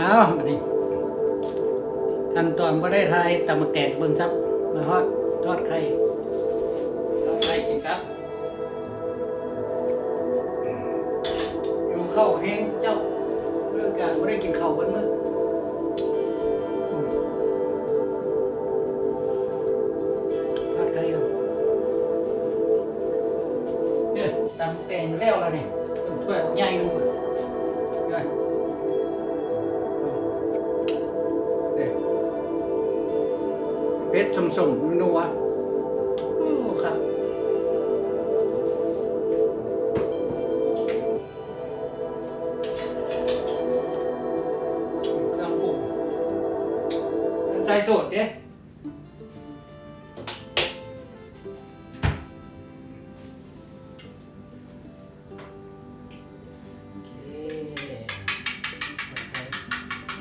ເອົາ ບັດນີ້ຂັ້ນຕອນບໍ່ໄດ້ຖ່າຍຕຳໝາກແຕງເບິ່ງຊ້ຳ ມາຮອດທອດໄຂ່ ທອດໄຂ່ກິນກັບ ຫິວເຂົ້າແຮງເຈົ້າ ເລີກການບໍ່ໄດ້ກິນເຂົ້າເບິດມື້ ທອດໄຂ່ ເອີ ຕຳແຕງແລ້ວລະນີ້ ເບິ່ງຖ້ວຍບັກໃຫຍ່ໜຶ່ງພຸ້ນ ເອີ ເອີ ເຜັດສົ້ມໆ ນົວໆ ໂອ້ ຄັກ ເຄື່ອງປຸງ ມັນໃສ່ໂສດເດ້. ໂອເຄ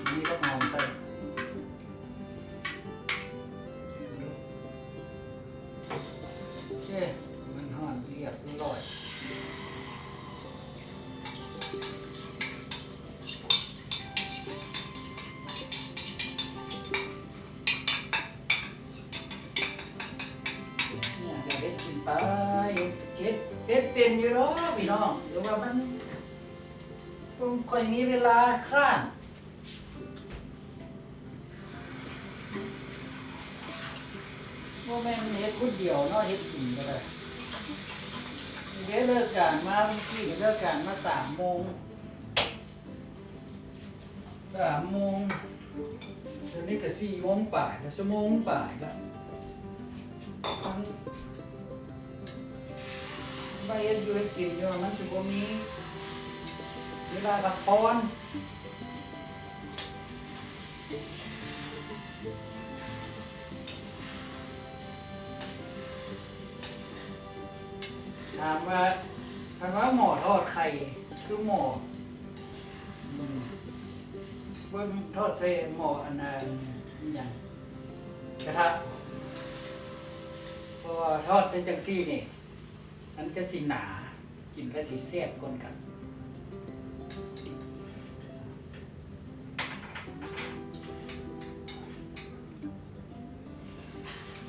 ມີຜັກຫອມໃສ່ ໂອເຄ ມັນຮ້ອນຮຽບຮ້ອຍ. ເຮັດກິນໄປ ເຮັດ ເຮັດ ເຮັດເປັນຢູ່ດອກພີ່ນ້ອງ ແຕ່ວ່າມັນບໍ່ຄ່ອຍມີເວລາຄ້ານ ບໍ່ແມ່ນເຮັດຄົນດຽວເນາະ ເຮັດກິນກໍໄດ້ ເດ້ເລີກການມາ ມື້ກີ້ເລີກການມາສາມໂມງ ສາມໂມງ ດຽວນີ້ກໍສີ່ໂມງປາຍແລ້ວ ຊົ່ວໂມງປາຍລະ ມາເຮັດຢູ່ເຮັດກິນຢູ່ ມັນຊິບໍ່ມີເວລາພັກຜ່ອນ. ຖາມວ່າ ຄັນວ່າໝໍ້ທອດໄຂ່ ຄືໝໍ້ ອືມ ເບິ່ງທອດໃສ່ໝໍ້ອັນນັ້ນ ອີຫຍັງ ກະທະ ເພາະວ່າທອດໃສ່ຈັ່ງຊີ້ນີ້ ມັນຈະຊິໜາ ກິນແລ້ວຊິແຊບກ່ອນກັນ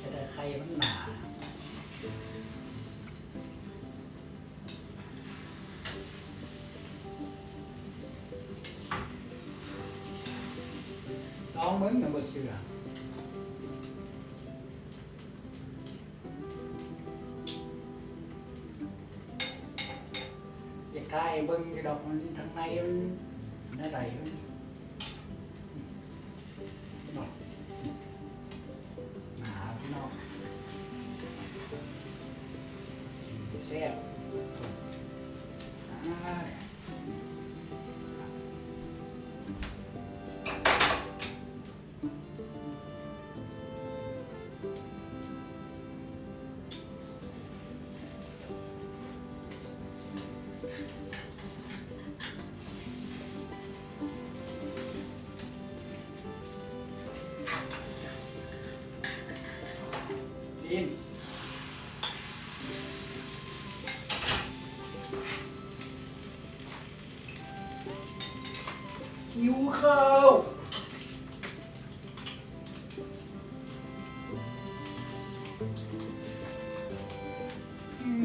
ຈະໄດ້ໄຂ່ມັນໜາ. ລອງເບິ່ງນະ ບໍ່ເຊື່ອ ຢາກຖ່າຍໃຫ້ເບິ່ງຢູ່ດອກ ມັນທາງໃນມັນແນວໃດ ມັນ ໜາພີ່ນ້ອງ ແຊບ ອາ. ຫິວເຂົ້າ ອືມ.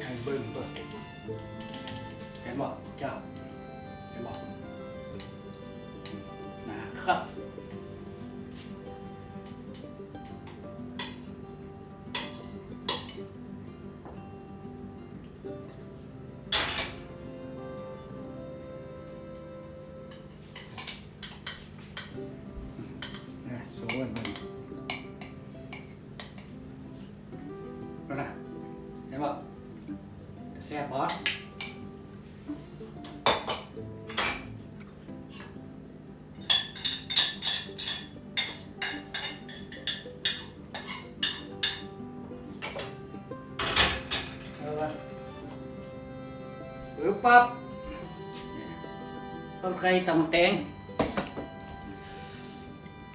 ໃຫ້ເບິ່ງເບິ່ງ ເຫັນບໍ່ເຈົ້າ ເຫັນບໍ່ ໜາຄັກ. ອ່ະ ໂຊເບິ່ງ ເບິ່ງນະ ເຫັນບໍ່? ແຕ່ ແຊບບໍ່? ເອີ ປຶບປັບ ຕົ້ມໄຂ່ຕຳບັກແຕງ.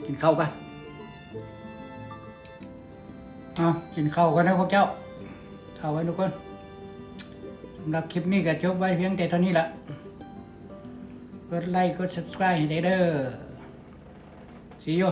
ກິນເຂົ້າກັນ. ເອົາ ກິນເຂົ້າກັນເດີພວກເຈົ້າ. ເຂົ້າກັນທຸກຄົນ. ສຳລັບຄລິບນີ້ກໍຈົບໄວ້ພຽງແຕ່ເທົ່ານີ້ລະ. ກົດໄລຄ໌ ກົດ Subscribe ໃຫ້ແດ່ເດີ. See you.